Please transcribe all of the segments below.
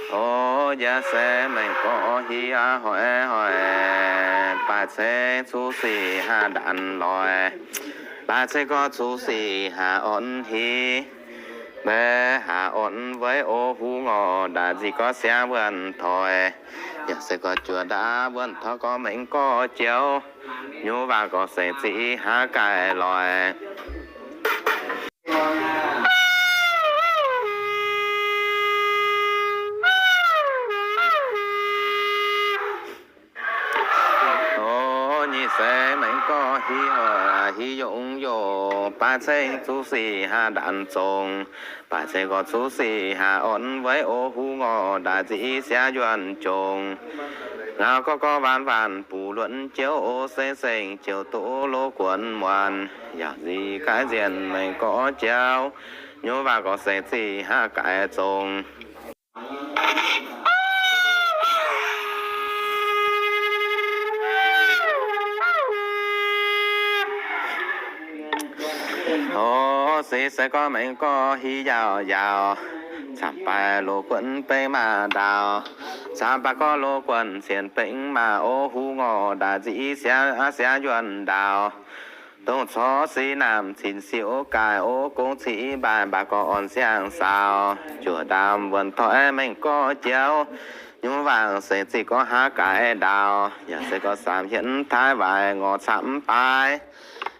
O, yaac se mengh gorx hiv aqv, hoic hoic, baaix ceng cuv sic haah ndanc loic, baaix ceng gorx cuv sic haah orn hiv, maiv haah orn weiv o, huv ngorc ndaaic nzic gorx siangx wuonh toic, yaac se gorx juoz ndaauv wuonh tov gorx mengh gorx jauv, nyuv waac gorx seix ziqc haav gaaix loic. O, nyic seix mengh gorx hiv hoic hiv yongh yongh, baaix ceng cuv sic haah ndanc zongc, baaix ceng gorx cuv sic haah orn weiv o, huv ngorc ndaaic nzic siangx yuonh jongc. Ngau gorx gorx waanc waanc buc luonc jauv o, seng seng jauv duqv loz guonc muonc, yaac nzic gaaix nzienh mengh gorx jauv, nyuv waac gorx seix ziqc haav gaaix zongc. O, six seix gorx mengh gorx hiv yaauc yaauc, camv baaix loz guonc bengv maah ndaauh, camv baaix gorx loz guonc cien bengv maah o, huv ngorc ndaaic nzic siangx yuonh ndaauh. Dongh corc sic naamh cin siouc gaaix o, gong ciqv mbaaix mbaaix gorx orn siang-saaux, juoz ndaamv wuonh toic mengh gorx jauv, nyuv waac seix ziqc gorx haav gaaix ndaauh, yaac se gorx saamv hietv taaix waaic ngorc camv baaix,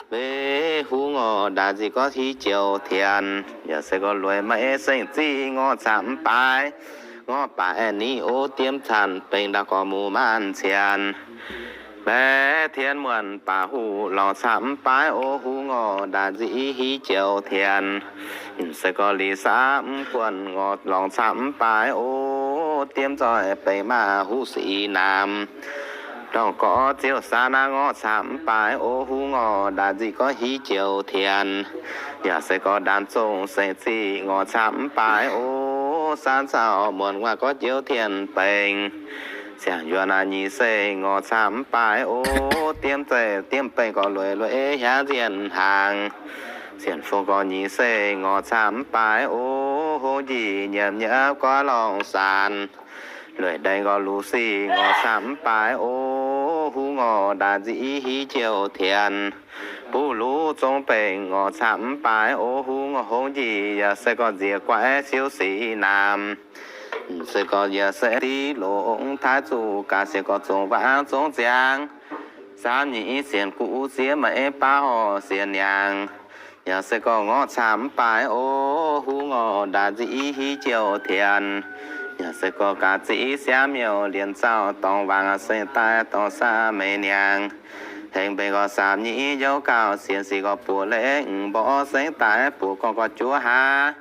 mbenc huv ngorc ndaaic nzic gorx hiv joux tienx, yaac se gorx lueic maiv seng ziqc ngorc camv baaix, ngorc baaix ni o, diemv canc bengc ndaauh gorx muv maanc cienx. Maiv tien muonc baac huv lorngc camv baaix o, huv ngorc ndaaic nzic hiv joux tienx, se gorx liz saamv guonc ngorc lorngc camv baaix o, diemv zoih bengc maah huv sic naamh, ndorngc gorx ziouc saanv naaiv ngorc camv baaix o, huv ngorc ndaaic nzic gorx hiv joux tienx, yaac se gorx ndaanx zongh seix ziqc ngorc camv baaix o, saanv zaux muonc waac gorx joux tienx bengc, siang-yuonh nyic seix ngorc camv baaix o, diemv zeiv diemv bengc gorx lueic lueic hiaangx nzienh hnaangx, sienx fongc gorx nyic seix ngorc camv baaix o, hungh njiec nyiemc nyiemc gorx lorngc saanx, lueic ndaeng gorx luv sic ngorc camv baaix o, huv ngorc ndaaic nzic hiv joux tienx, buv luv zong bengc ngorc camv baaix o, huv ngorc hungh njiec yaac se gorx nziex guaix siouv sic naamh, se gorx yaac se div longx taaix zuqc gaax siec gorx zongc waac zongc ziangx, saamv nyic sienx guv ziex maaih baav horc sienx niangx, yaac se gorx ngorc camv baaix o, huv ngorc ndaaic nzic hiv joux tienx, yaac se gorx gaax ziqv siangv miuc lienz zaux dorngx wangc seng daaih dorngx saah meix niangx, hengx mbenc gorx saamv nyic youv gauh sienx sic gorx buoz lengh mborqv seng daaih buoz gorngv gorx juov haav,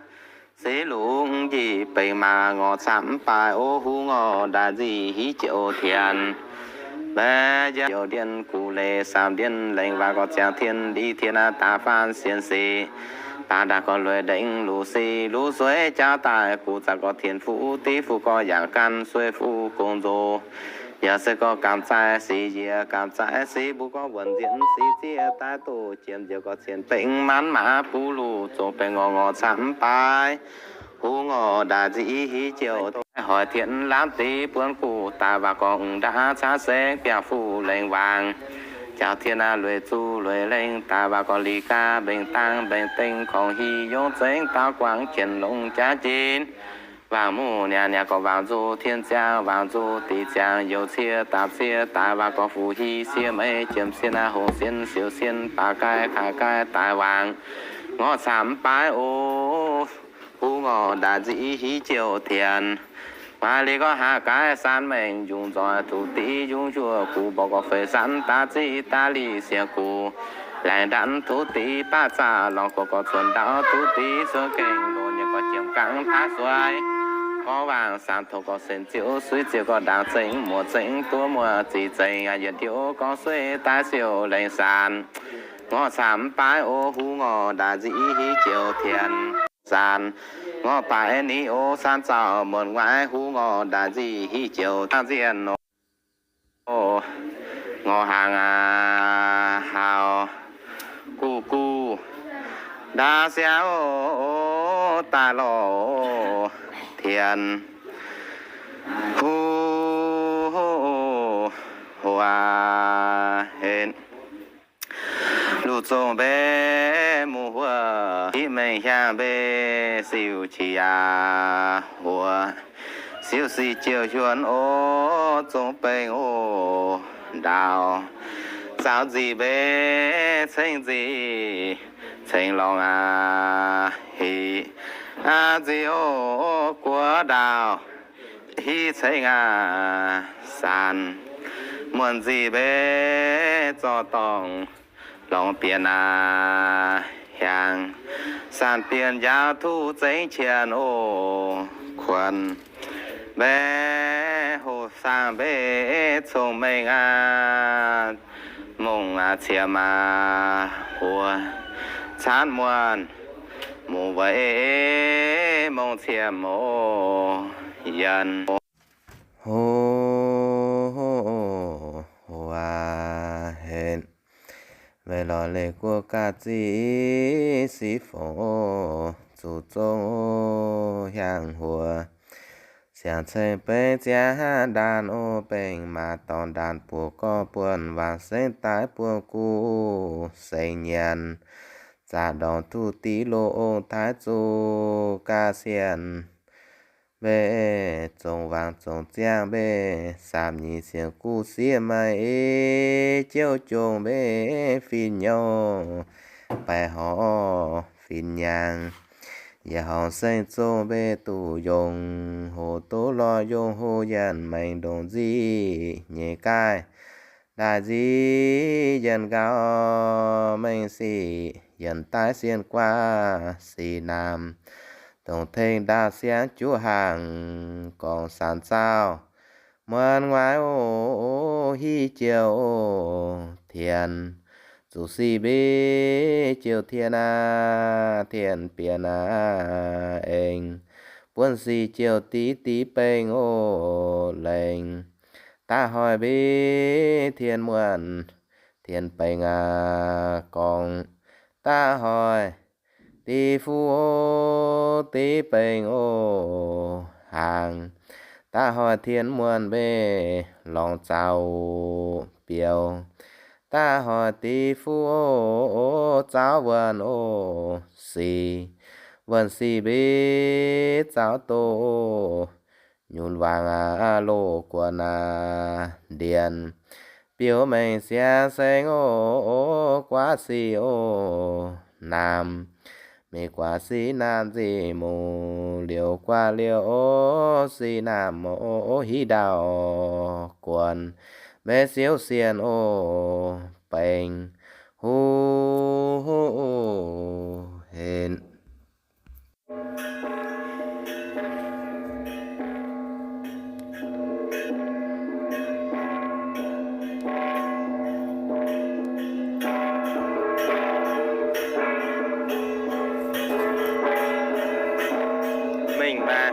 sic lungh njiec bengc maah ngorc camv baaix o, huv ngorc ndaaic nzic hiv joux tienx, maiv yiem joux ndiev guv leiz saamv ndiev lengh waac gorx ziangx tien ndie tien daaih faanv sienx sic, daaih ndaangc gorx lueic ndengc luv sic luv sueiv jauv daaih guv zaqc gorx tien fuqv div fuqv gorx yangh gan sueiv fuqv gong nzox, yaac se gorx gamh zaaih sic njiec gamh zaaih sic mbuo gorx wuonc nzienx sic zieqv daaih doqc jiem nziouc gorx cien bengc maanv maah buv luv zong bengc ngorc ngorc camv baaix, huv ngorc ndaaic nzic hiv joux hoic tien lamh div buonv guv daaih waac gorx m'ndaauv caav sengx biangh fuqv lengh wangc, jauv tien lueic zuqc lueic lengh daaih waac gorx li gaax mbenc dangh mbenc dengh korngx hieh yongz zengx daauv guangc qienx longx jaav jin, waangc muqv niangx niangx gorx waangc nzuqc tien ziangx waangc nzuqc diqc ziangx youc cie dapc cie daaih waac gorx fuqv hieh cie meix jiem sien hongh sien siouc sien baac gaih kaaix gaih daaih waangc, ngorc camv baaix o, huv ngorc ndaaic nzic hiv joux tienx, maaih liuz gorx haav gaix saan mengh yungz nzoih zuqc div yungz njuov guv mborqv gorx feix saan daav ziqv daav lic siec guv, laengz ndanv tuv div baav zaqc lorngx gorx gorx cuonx ndau tuv div cuonx gengh loz nyei gorx jiem gangv taav suai, gorx waangc saamv tongx gorx sen ziouc suiv ziouc gorx ndaangc zengx muoz zengx duov muoz zic zengx yietc ndiouv gorx suiv daaih siouc lengh saanx, ngorc camv baaix o, huv ngorc ndaaic nzic hiv joux tienx, saanx, ngorc baaix ni o, saanv zaux muonc waaic huv ngorc ndaaic nzic hiv joux dangh nzienh nor, ngorc hnaangx aac haauc guv guv ndaauv siaauv daaih lorh tienx, Huv, huv aac, henv. Luv zong mbe muoz-huov, i mengh hiaang mbe siou qiex yaac huox. Siou sic jiouc hiuonx o, zong bengx o, ndaauv. Zaaux nzic mbe ceng nzic, ceng lorngx aac hic. Aav nzic o, guoqv ndaauv hiv ceng aac saanc. Muonc nzic mbe zorqv dorngh lorngx bienx aac hiaangx. Saanc bienx njaaux tuv zengx qienx o, kuonx mbe hoqc saangh mbe cong-mengh aac. Mongh aac ciemx aac huox, caanv muonh mungz weic mongh ciemx o, yienh o, huv aac, henv. Weic lorz leih guoqv gaax ziqc sic fongc o, zuqc zong o, hiaangx huox. Siangx ceng beiv ziangh ndaanh o, bengx maac dorngx ndaanh buoz gorx buonc, wangc sengv daaih buonc guv sengx nyienx. Zaqc ndorngx duqv div loz ong taaix zuqc ga'sie mbe, zongc wangc zongc ziangh mbe, saapc nyic sienx guv siev maaih ei, jouv jongc mbe fin-nyouv, baeqc horc fin-nyangx. Yietc horngz seng zong mbe duqv yongh hoc, duqv lorh yongh hoc yienh maengx ndongc nzic nyeic gaaih. Ndaaih nzic yienh nqaaux mengh sic, yienh daaih sienh guaav sic naamh, dongh tengx ndaauh siangv juv hnaangx gorngv saanx zaauh. Muonc nguaaiv o, hiv jiouc tien, zuqc sic mbiv jiouc tien aac, tien bienx aac eng, buonv sic jiouc div div bengx o, lengc daaih hoic mbiv tien muonh, tien bengx aac gorngv daaih hoic div fuqv o, div bengx o, hnaangx daaih hoic tien muonh mbe lorngx zaux biouv, daaih hoic div fuqv o, zaux wuonh o, sic wuonh sic mbiv zaux doz, nyunc wangc aac loz guonc aac ndienx, biouv mengh siangv seng o, guaav sic o, naamh, mingh guaav sic naamh nzic muc, liouc guaav liouc o, sic naamh o, hiv ndaauh guonc, mbe siouv sienh o, bengx huv henv. Mengh maah.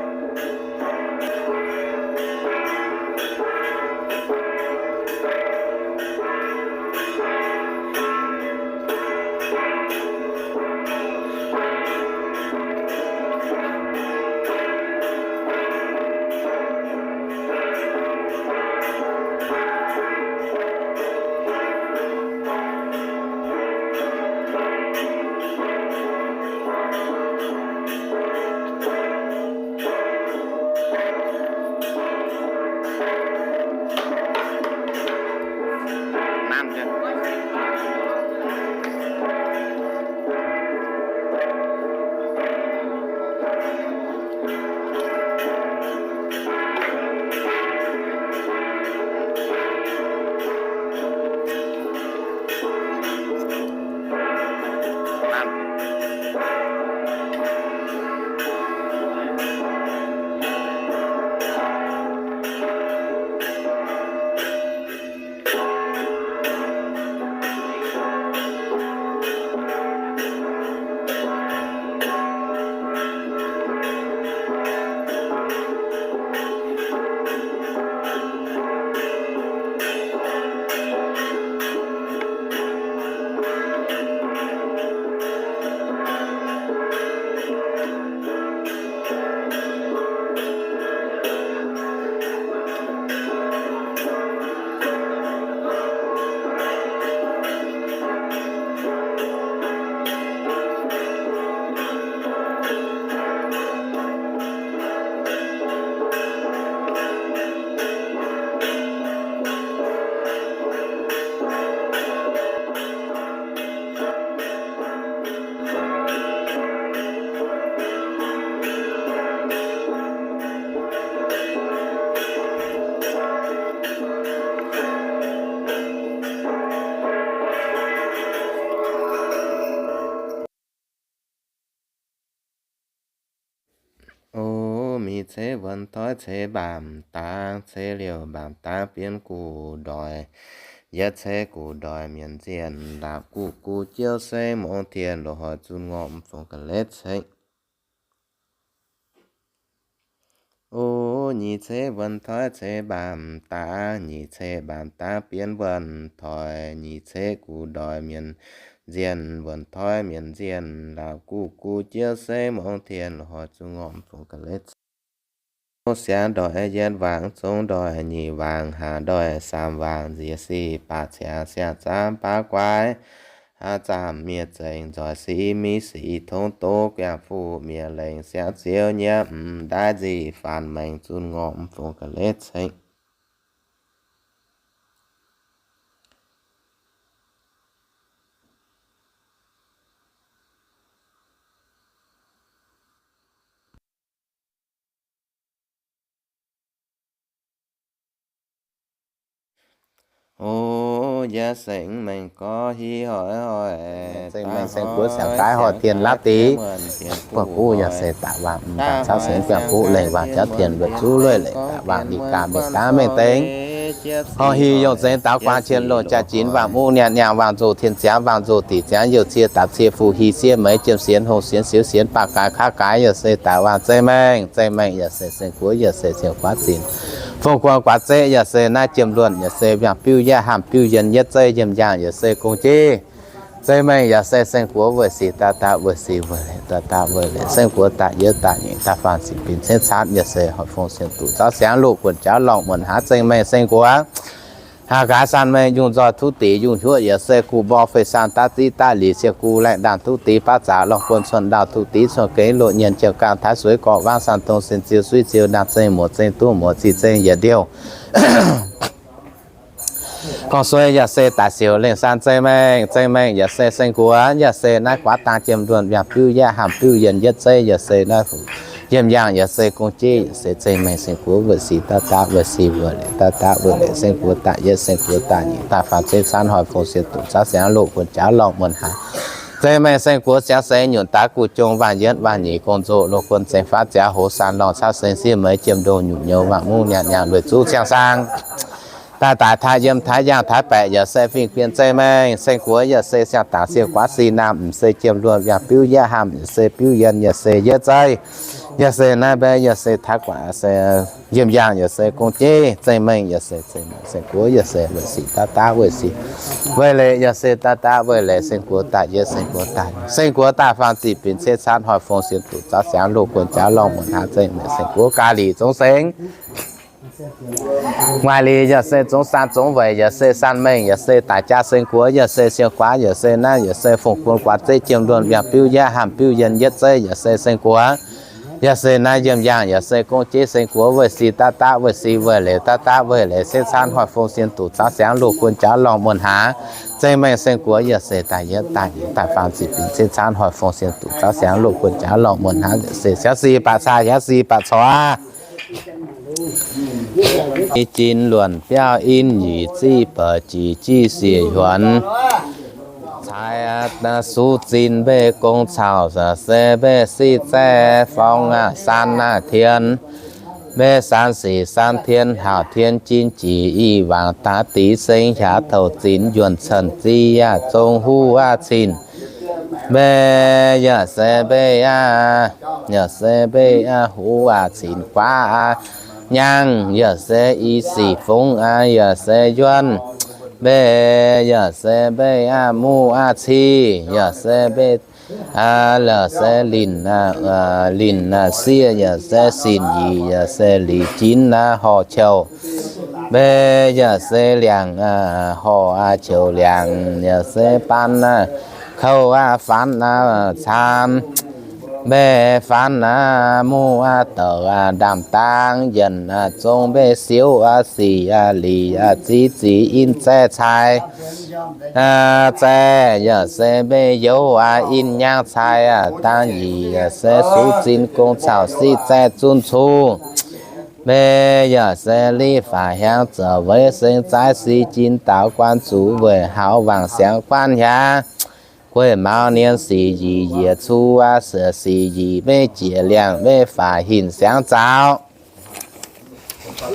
Wuonh toi ceix mbaamv dangx, ceix liouh mbaamv dangx bienx guv ndoih. Yietv ceix guv ndoih mienh nzienh, laapc guv guv jiouv seng mongh tien loz-hnoi zunh ngorc mv fungx ga'letv ceng. O, nyic ceix wuonh toi ceix mbaamv dangx, nyic ceix mbaamv dangx bienx wuonh toi, nyic ceix guv ndoih mienh nzienh, wuonh toi mienh nzienh, laapc guv guv jiouv seng mongh tien loz-hnoi zunh ngorc mv fungx ga'letv ceng. Siangx ndoih yietv wangc, zong ndoih nyic wangc, haav ndoih saam wangc, nziex sic baac ciangx, siang zaamv baav guaix, haav zaamv miev zengc, nzoih sic miv sic, tongv doz guangc fuqv miev lengc, siang ziouv nyiemv m'ndaaih nzic, faanx maengx zunh ngorc mv fungx ga'letv ceng. O, yie sengx mengh gorx hiv hoic hoic, zengc mengh seng-guoqv siangx gaaix horh tien laav deix, buangh guv yaac se daaih wangc m'daaih caux sengx buangh guv lengh wangc jauv tien luoqc zuqv lueiz leic daaih wangc li gaax mengh daav mengh dengx. Horh hiv yongh zengx daux guaang qiex loz jaax-jinx wangc muv nyanc nyaangh wangc nzoh tien ziangx wangc nzoh diqc ziangx youh cie dapc cie fuqv hiv siev meix jiem sienx hongh sienx siouv sienx baac gaaix kaav gaaix yaac se daaih wangc zengc mengh zengc mengh yaac se seng-guoqv yaac se siou-guaav zinh fong guang guaav zeqv yaac se naaiv jiem luonh yaac se mbiaangc biuv yaeqv hamh biuv yienh yietv zeiv yiem yaangh yaac se gong jiv zengc mengh yaac se seng-guoqv weic sic daaih daaih weic sic weic leiz daaih daaih weic leiz seng-guoqv daaih yietv daaih nyeic daaih faanh ziqc binc ciev caanv yaac se hoic fong sienx duqv zaux siangx loz guonc jaax lorngh muonc haav zengc mengh seng-guoqv haav gaaix san mengh yungh nzoih tuv dix yungh hnyuoqv yaac se guv mborqv fei san daav ziv daav lic cie guv laengh ndaangh tuv dix baav zaqc lorngh guon cuotv ndau tuv dix cuotv gengh loz nyienx jiouv gaangh taaix sueix gorqv waav san dongh sin ziu suiv ziu ndaangh zengh muoz zengh duqv muoz ziqc zengh yietc ndiouh gorngv suei yaac se daaih siouc lengh san zengc mengh zengc mengh yaac se seng-guoqv yaac se naaiv guaav dang jiem luonh mbiaangc biuv yaeqv hamh biuv yienh yietv zeiv yaac se naaiv fuqv yiem yaangh yaac se gong jiv yaac se zengc mengh seng-guoqv weic sic daaih daaih weic sic weic leiz daaih daaih weic leiz seng-guoqv daaih yietv seng-guoqv daaih nyeic daaih faanh zengc caanv hoic fong sienx duqv zaux siangx loz guonc jaax lorngh muonc haav zengc mengh seng-guoqv siangx seix nyunc daaih guv jong waanc yietv waanc nyeic gong nzoh loz guon zengc faatv ziangx hoz san lorngh caux seng siev meix jiem ndongh nyungc nyouz wangc mungv nyanc nyaangh lueic zuqv ciangh saang daaih daaih taaih yiem taaix yaangh taaix baeqc yaac se fingx bienh zengc mengh seng-guoqv yaac se siang-dangx siou-guaav si naamh m'sei jiem luonh mbiaangc biuv yaeqv hamh yaac se biuv yienh yaac se yietv zeiv yaac se naaiv mbaeqv yaac se taaix guaax se yiem yaangh yaac se gong jiv zengc mengh yaac se zengc mengh seng-guoqv yaac se weic sic daaih daav weic sic weic leiz yaac se daaih daav weic leiz seng-guoqv daaih yietv seng-guoqv daaih seng-guoqv daaih faanh ziqc binc ciev caanv hoic fong sienx duqv zaux siangx loz guonc jaax lorngh muonc haav zengc mengh seng-guoqv gaax lic zongx sengx Maaih lic yaac se zungv san zungv weic yaac se san mengh yaac se daaih jaa seng-guoqv yaac se siou-guaav yaac se naaiv yaac se fongc guon guaax zeiv jiem luonh mbiaangc biuv yaeqv hamh biuv yienh yietv zeiv yaac se seng-guoqv yaac se naaiv yiem yaangh yaac se gong jiv seng-guoqv weic sic daaih daav weic sic weic leiz daaih daav weic leiz ciev caanv hoic fong sienx duqv zaux siangx loz guon jaax lorngh muonc haav zengc mengh seng-guoqv yaac se daaih yietv daaih nyeic daaih faanh ziqc binc ciev caanv hoic fong sienx duqv zaux siangx loz guon jaax lorngh muonc haav yaac se siav sic baac caaix hiav sic baac corc aqv. Jinx luonc biauv in nyic ziqv bouc jiex jiv siec hiuonx. Caaix suv zinh mbeih gong caux se mbeih siqv zaeqv forng aqv, san aqv tien. Mbeih san sic san tien hauc tien jin jiex i wangc daaih dic seng hiav touc zinx yuonh cen ziv aqv, zong huv aqv cin. Mbeih yaac se mbeih aqv, yaac se mbeih aqv huv aqv cin guaav aqv nyangh, yaac se i sic fungx aqv, yaac se yuonh. Mbeih yaac se mbeih aqv muv aqv ci, yaac se mbeih aqv, yaac se linh, linh sieqv, yaac se sinc yic, yaac se lic jinv aqv horc qouc. Mbeih yaac se liangc aqv horc aqv qouc liangc, yaac se baan aqv kouv aqv faanx aqv caan. Mbeih faanx aqv muv aqv douc aqv ndaamv-daang yienh aqv zong mbeih siouv aqv sic aqv lic aqv ziv zic in zaeqv caaix zaeqv, yaac se mbeih youz aqv in nyangv caaix aqv dangv yic, yaac se suv zinh gong caux siqv zaeqv zunh cuv. Mbeih yaac se liv faaux hiaangx zoux weiv seng zaaiv si jin daaux guan zuqc weic haux wangc siangx guan hiaangx. Gueiv maux nien sic yic yiec cu aqv sic yic mbeih jiex liangc mbeih faaux hinc siangx zaux. Mbuo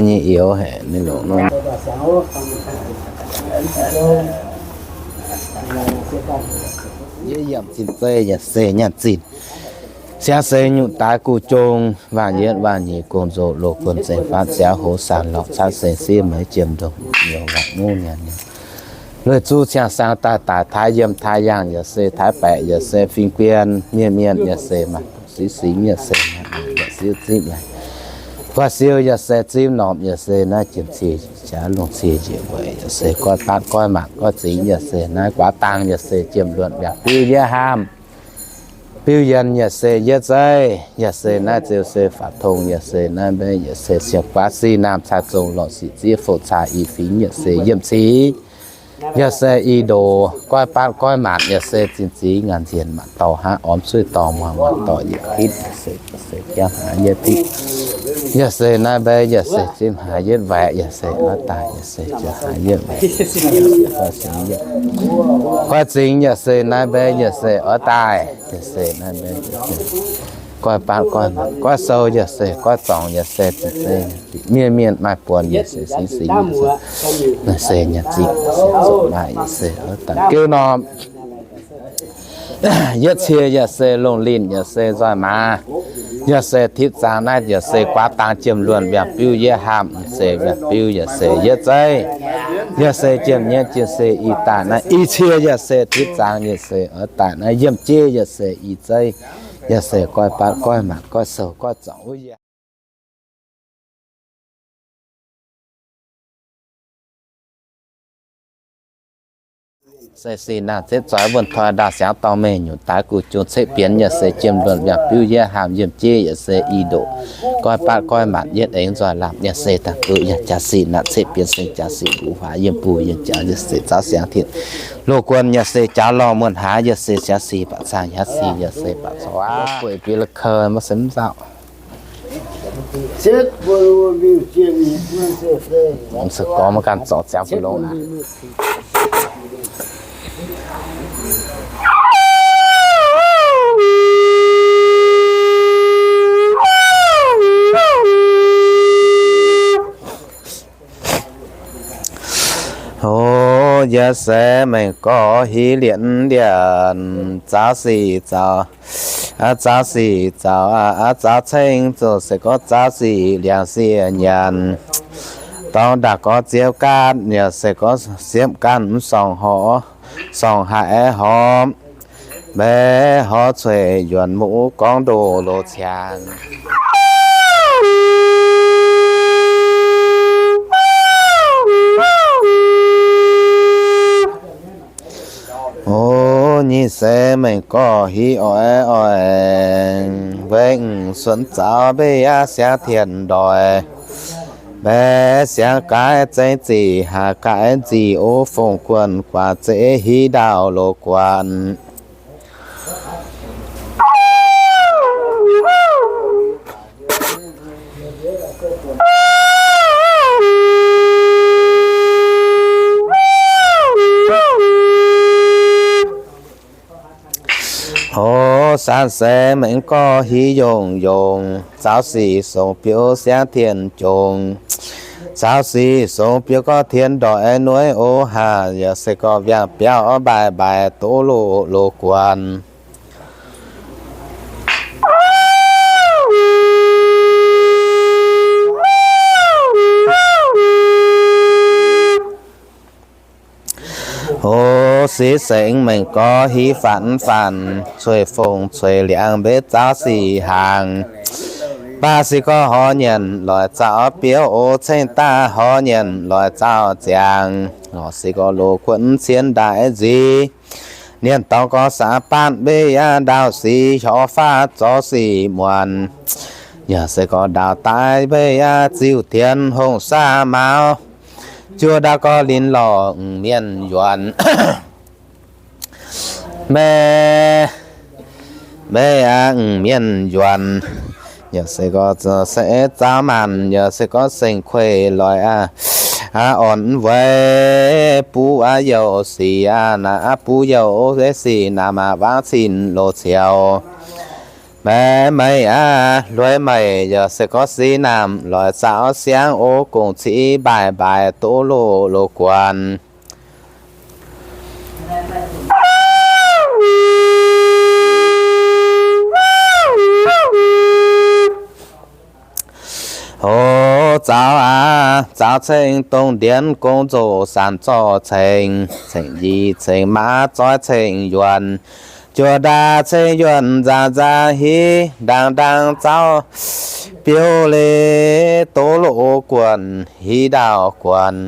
nyei youz haic ninh longc nor. Yie yiem zinh zeiv yaac se nyaanh zinh. Siang se nyutc daaix guv jong, waanc yietv waanc nyeic gong nzoh loz guon zengx faatv ziangx hoz saanh lorqc caqv se siev meix jiem ndongc nyouz waanc muv nyanc nyanc. Lueic zuqc ciangh saang daaih daic taaix yiem taaix yaangh yaac se taaix baeqc yaac se fing bien mienh mienh yaac se maaih singx singx yaac se maaih yaac siu zipv yaac guaav siu yaac se zipv normh yaac se naaiv jiem cie jaax lungh cie njiec weic yaac se goiv baatv goiv maanc goiv zingx yaac se naaiv guaav dang yaac se jiem luonc mbiaauc biuv yiev haamh. Biuv yienh yaac se yiev zeiv, yaac se naaiv ziouc se faatv tong, yaac se naaiv mbeix, yaac se siemv guaav sic naamh cai zong lorqc sic ziev fouc cai i fingx, yaac se yiem cingx, yaac se i ndoqc, goiv baatv goiv maanc, yaac se zinh zingx ngaanc nzienh maanc dorh hnangv, ormx suiv dorh muangx maanc dorh yietc hitv, yaac se jienv haaix yietv hitv, yaac se naaiv mbeix, yaac se jienv haaix yietv waeqc, yaac se oix daaih, yaac se jienv haaix yietv waeqc, goiv zingx, yaac se naaiv mbeix, yaac se oix daaih, yaac se naaiv mbeix, goiv baatv goiv maanc goiv sou, yaac se goiv zorngx, yaac se zinh zeiv mienh mienh maaih buonc, yaac se singx singx, naaiv se nyaanh zinh, yaac se zoqc maaih, yaac se oix daaih geuv normh. Yietv cie yaac se longh linh, yaac se nzoih maaz, yaac se tipv zaangc naaiv, yaac se guaav dang jiem luonc mbiaauc biuv yiev haamh, se mbiaauc biuv yaac se yiev zeiv, yaac se jiem nyienv jien se i daaih naaiv i cie yaac se tipv zaangc, yaac se oix daaih naaiv yiem jiev, yaac se i zeiv, yaac se goiv baatv goiv maanc goiv sou goiv zorngx wuov yaac se sic naamh zipv zoix wuonh toi ndaauh siangx dorngh mengh nyutc daaix guv jung ceqv bienx, yaac se jiem luonc mbiaauc biuv yiev haamh yiem jiev, yaac se i ndoqc goiv baatv goiv maanc yietv aengx nzoih lamh, yaac se daaih guv yaac jaax sic naamh ceqv bienx seng jaax sic mbuo huaax yiem buo yiem jaax, yaac se zaauv siangx tin loz guon, yaac se jaax lorh muonh haaix, yaac se siangx sic baac cang, yaac se baac corc aqv. Buic biux la'kouv maiv se mv nzauh. Se gorngv maiv ganh zorc ziangx bun longx aqv. O, yaac se mengh gorx hiv lienv lienc, zaauv sic zaauv, zaauv sic zaauv, zaauv ceng zuqc se gorngv zaauv sic liangx siec nyanc. Dorngx ndaangc gorx ziouv gaatv, yaac se gorngv siepv gaatv mv sorngx horv, sorngx haic horpc. Mbaeqc horv cueiv yuonx muqv gorngv ndoh loz ciangx. O, nyic se mengh gorx hiv oix oix, wengh suonx zaux mbeih aqv siangx tien ndoih. Mbaeqc siangx gaaix zengx zic, haaix gaaix nzic o fongc guonh guaax zeqv hiv ndaauh loz guanh. O, saanv se mengh gorx hiv yongh yongh, zaauv sic songx biouv siangv tien jongx. Zaauv sic songx biouv gorngv tien ndoih nueiv o haac, yaac se gorngv mbiaangx biauv mbaaic mbaaic doz loz loz guanh. O, sic sengx mengh gorx hiv faanx faanx, cueiv fongc cueiv liangx mbev zaauv sic hnaangx. Baac sic gorngv horv nyanc loic zaauv biouv o, ceng daaih horv nyanc loic zaauv ziangx. Sic gorngv loz kuotv cien ndaix nzic, ninh dorngx gorngv saax baanv mbev aqv ndaauv sic, hiuv faah zorc sic muonc. Yaac se gorngv ndaauv daaih mbev aqv ziuh tien hongh saah mauz, juov ndaauv gorngv linh lorh m'mienh yuonc. Mbev, mbev aqv m'mienh yuonc. Yaac se gorngv se zaauv maanc, yaac se gorngv seng kueiv loic aqv, aqv, orn weic buv aqv youc sic aqv, naaiv aqv buv youc weic sic naaic maah, wangv cin loz-cioux. Meih, meih aqv, lueic meih yaac se gorngv siqv naamh loic zaaux siangv o gong civ mbaaih mbaaix doz loz loz guanc. O, zaaux aqv, zaaux ceng dongh ndienx gong nzoqc sanc zorqv ceng, ceng nyic ceng maav zoih ceng yuonc, juoh ndaauv ceng yuonc nzaangc nzaangc hiv, ndaangc ndaangc zaaux biouv leiz doz loz guonc hiv ndaauv guonc.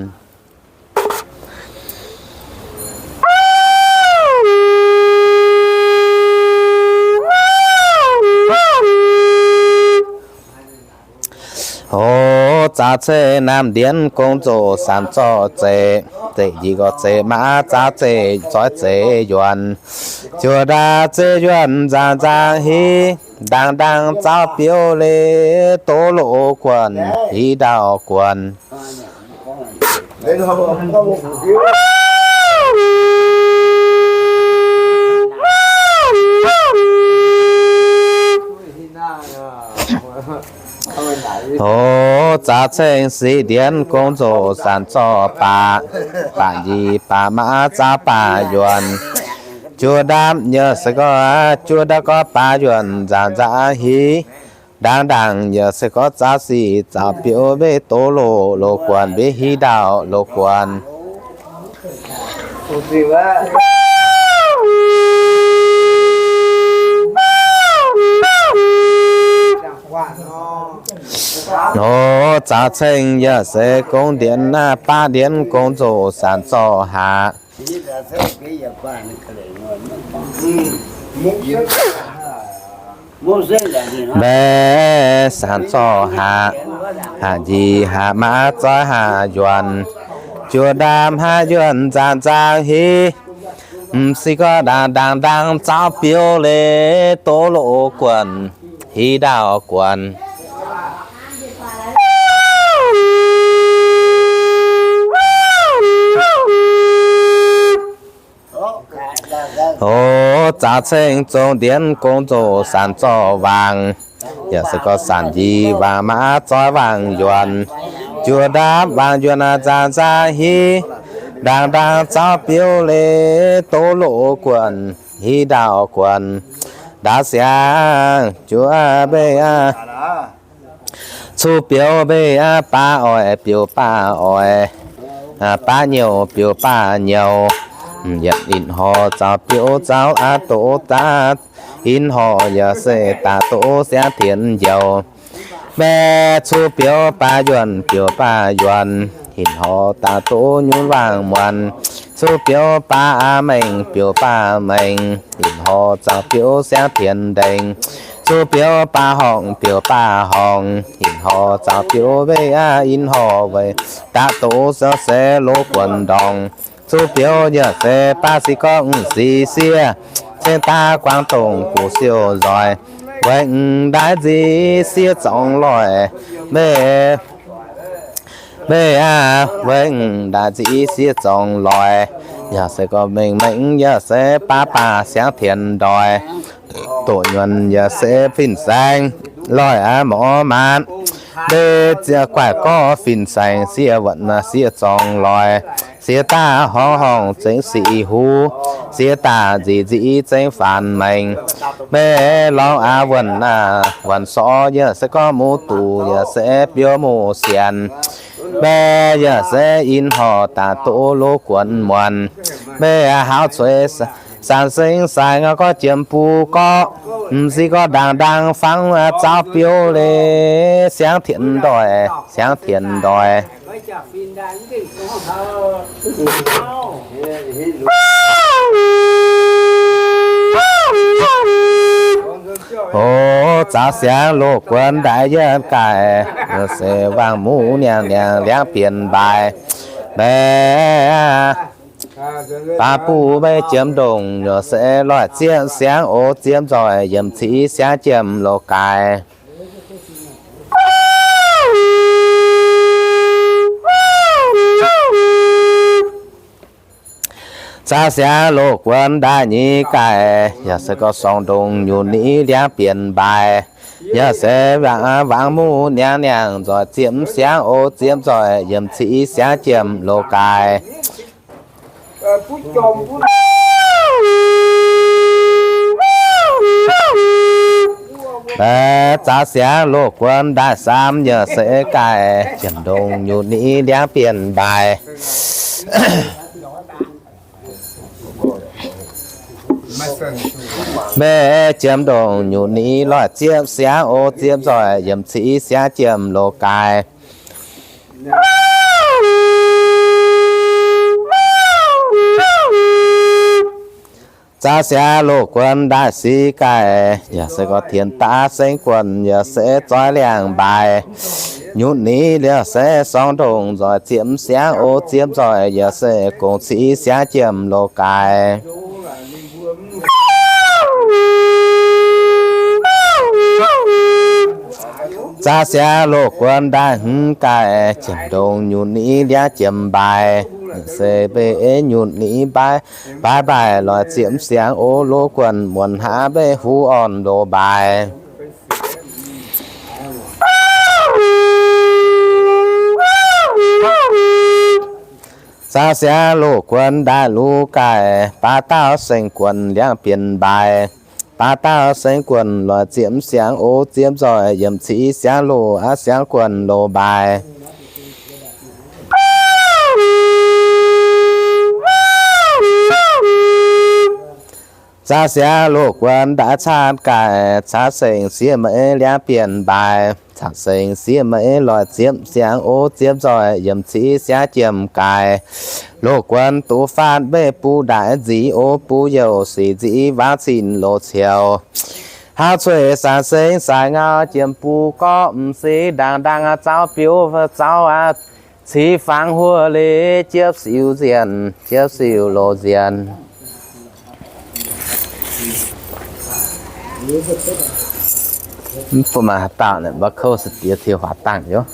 O, zaaux ceng naamh ndienx gong nzoqc sanc zorqv zeic, zeic nyic gorx zeic maav zaaux zeic zoih zeic yuonc, juoh ndaauv zeic yuonc nzaangc nzaangc hiv, ndaangc ndaangc zaaux biouv leiz doz loz guonc hiv ndaauv guonc. O, zaaux ceng siqv ndienx gong nzoqc sanc zorqv baac, baac nyic baac maav zaaux baac yuonc, juoh ndaauv yaac se gorngv juoh ndaauv gorngv baac yuonc nzaangc nzaangc hiv, ndaangc ndaangc yaac se gorngv zaaux sic zaaux biouv mbenc doz loz loz guonc mbenc hiv ndaauv loz guonc. Nor zaaux ceng yaac se gorngv ndienx naaiv baav ndienx gong nzoqc sanc zorqv haac. Mbenc sanc zorqv haac, haac nyic haac maav zoih haac yuonc, juoh ndaauv haac yuonc nzaangc nzaangc hiv, m'sieqv gorngv ndaangc ndaangc ndaangc zaaux biouv leiz doz loz guonc hiv ndaauv guonc. O, zaaux ceng zong ndienx gong nzoqc sanc zorqv waangc, yaac se gorngv sanc nyic waangc maav zoih waangc yuonc, juoh ndaauv waangc yuonc nzaangc nzaangc hiv, ndaangc ndaangc zaaux biouv leiz doz loz guonc hiv ndaauv guonc. Ndaauv siangx juov mbenc aqv, cuv biouv mbenc aqv, baav oix biouv baav oix, baav nyouh biouv baav nyouh. Yietc ih hnoi zaaux biouv zaaux aqv doqc daaih, ih hnoi yaac se daaih doqc siangv tienx njoux. Mbenc cuv biouv baav yuonc biouv baav yuonc, ih hnoi daaih doqc nyunv waangc muonc. Cuv biouv baav aqv mengh biouv baav mengh, ih hnoi zaaux biouv siangv tienx ndengc. Cuv biouv baav horngc biouv baav horngc, ih hnoi zaaux biouv mbenc aqv, ih hnoi weic daaih doqc siouv se loz guonc ndorngc. Cuv biouv yaac se baav siqv gorngv m'sieqv sieqv, cingx daaih guangc dongh guv siouv nzoih, weic m'ndaaih nziv sieqv zorngx loic. Mbenc, mbenc aqv, weic m'ndaaih nziv sieqv zorngx loic. Yaac se gorngv mengh mengh yaac se baav baav siangv tienx ndoih. Doqc nyuonh yaac se fin-saeng loic aqv morc maanc. Mbenc ziec guaaic gorx fin-saeng sieqv wuonc sieqv zorngx loic. Sieqv daaih horngc horngc zengx siqv huv, sieqv daaih nzic nziv zengx faanx maengx. Mbenc lorngx aqv wuonc aqv wuonc sorv yaac se gorngv muv duqv yaac se biouv muv sienx. Mbenc yaac se ih hnoi daaih doqc loz guonc muonc. Mbenc aqv hauz cueix saanx seng saanx aqv gorngv jiem buv gorqv, m'sieqv gorngv ndaangc ndaangc fangx zaaux biouv leiz siangv tienx ndoih, siangv tienx ndoih. O, zaaux siangv loz guonc ndaix yietv gaaih, se waangc muv niangh niangh liangv bienx mbaaix. Mbenc baav buv mbenc jiem ndongc, yaac se loic zieqv siangv o zieqv nzoih, yiem civ siangv jiem loz gaaix. Zaah siangx loz-guon ndaaih nyei gaaih, yaac se gorx sorng ndongc nyutc niv ndiangx bienx mbaaix. Yaac se wangc muv niangx niangx nzoih ziepc siangx o ziepc nzoih yiemc ciqv siangx jiem loz-gaaix. Mbaeqc zaah siangx loz-guon ndaaih saam yaac se gaaih, jiem ndongc nyutc niv ndiangx bienx mbaaix. Mbaeqc jiem ndongc nyutc niv loih ziepc siangx o ziepc nzoih yiemc ciqv siangx jiem loz-gaaix. Zaah siangx loz-guon ndaaih siqv gaaih, yaac se gorx tienx daav sengv guonh yaac se zoih liangx mbaaix. Nyutc niv yaac se sorng ndongc nzoih ziepc siangx o ziepc nzoih yaac se gongx ciqv siangx jiem loz-gaaix. Zaah siangx loz-guon ndaaih hmz gaaih, jiem ndongc nyutc niv ndiangx jiem mbaaix. Se mbeih nyutc niv mbaaix, mbaaix mbaaix loih ziepc siangx o loz-guon muonc hnangv mbeih huv orn loz-mbaaix. Zaah siangx loz-guon ndaaih luv gaaih, baav dauh sengv guonh liangx bienx mbaaix. Baav dauh sengv guonh loih ziepc siangx o ziepc nzoih yiemc ciqv siangx loz aqv siangx guonh loz-mbaaix. Zaah siangx loz-guon ndaaih caatv gaaih, caatv sengv sieqv maiv liangx bienx mbaaix. Caatv sengv sieqv maiv loih ziepc siangx o ziepc nzoih yiemc ciqv siangx jiem gaaix. Loz-guon duqv faatv mbeih buv ndaaic nzic o buv youh sic nziv waangv cin loz-cioux. Hauv cueix saanx sengx saaix ngau jiem buv gorqv m'sieqv ndaangc ndaangc zaux biouv zaux aqv. Cix fangx huoqv leiz jiepv siux nzienh, jiepv siux loz nzienh. Mv baac maaih dauh naaic mv kouv se diex tiux huaax dangh yoc.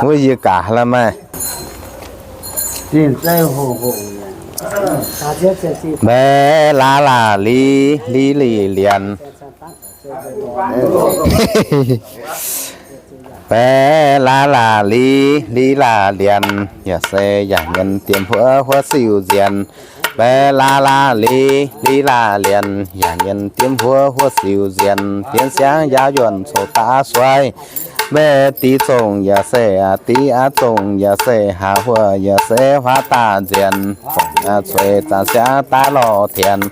Wuov yie gaax la'maih. Mbaeqc laav laac li, li lih lienc. Mbaeqc laav laac li, li laac lienc, yaac se yaac nyienz diemx huoqv huoqv siux nzienh. Mbaeqc laav laac li, li laac lienc, yaac nyienz diemx huoqv huoqv siux nzienh. Diemx siangx yaauv yuonh coc daav suaiv. Mbaeqc diqv zongc yaac se, diqv aqv zongc yaac se, haav huoqv yaac se huaav daaih nzienh. Fongc cueix zanc siangx daaih lorh tienx.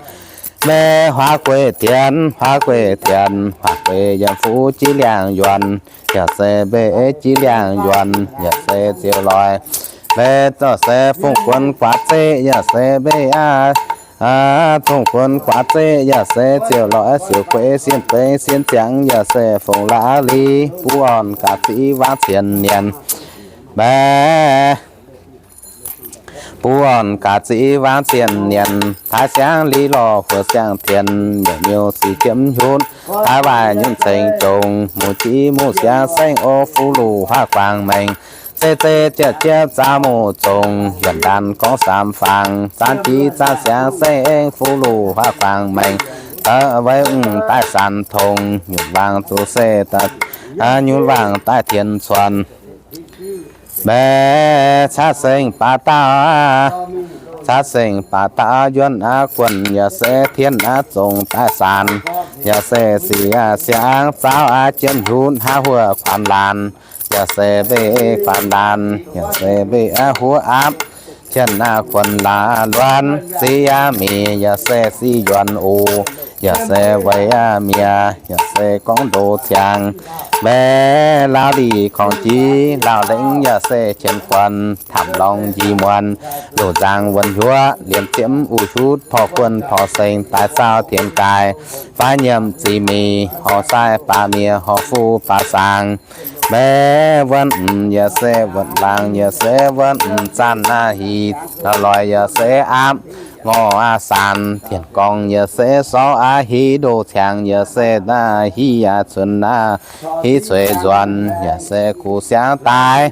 Mbaeqc huaav gueix tienx, huaav gueix tienx, huaav gueix yaac fuqv jiex liangx yuonh, yaac se mbeih jiex liangx yuonh, yaac se ziouc loix. Mbaeqc zorqv se fongc guonx guaax zeqv, yaac se mbeih aqv, fongc guonx guaax zeqv, yaac se ziouc loix siouc gueix sienh bengx sienh ziangx, yaac se fongc laav li, buv orn gaax ziqv waangv cien nienx. Mbaeqc buv orn gaax ziqv waangv cien nienx, taaix siangx li lorh huoqv siang-tienx, miuc-miuc ziqc jiemv nyutc, taaix waaic nyutc ceng jongc, muqv jiv muqv siangx saengv o fuqv luqc huaav guangc maengx, zeiv zeiv jiepv jiepv zaaux muqv zongc, yuonh ndaanh gorngv samx fangx, zaanv jiv zaanv siangx saengv fuqv luqc huaav guangc maengx, da'weiv mv daaih sanx tongx, nyutc waangc zuqc se, nyutc waangc daaih tienx cuonx. Mbaeqc caatv sengx baac dauh, caatv sengx baac dauh yuonh aqv guonh, yaac se tien aqv zongc daaih sanx, yaac se sic aqv siangx zaaux aqv jienv nyutc haav huoqv kuanx laanh, yaac se mbeih kuanx laanh, yaac se mbeih aqv huoqv aapv, tien aqv kuonx laanh luonx, sic aqv mic, yaac se sic yuonx oc, yaac se weic aqv mi'aqv, yaac se gorngv ndoqc ziangx. Mbaeqc laauv lih korngh jiex laauv lengx, yaac se qiemx guonx tamv lorngx njih muonz, loz nzangc wuonx huoqv liemh ziepv uix hiuv porv guonh porv sengx daaih saauv tienx gaaix, fai nyiemc ziqc mic horc sai baac mienh horc fuqv baac saangx. Mbaeqc wuonx m'yaac se wuonx laangz, yaac se wuonx m'zanc naaiv hih, loix yaac se aapv, ngorc aqv saanx. Dienh gorngv yaac se sorv aqv hiv ndoh ciangx, yaac se hiv aqv cunx aqv hiv cueix nzuonx, yaac se guv siangx daaih.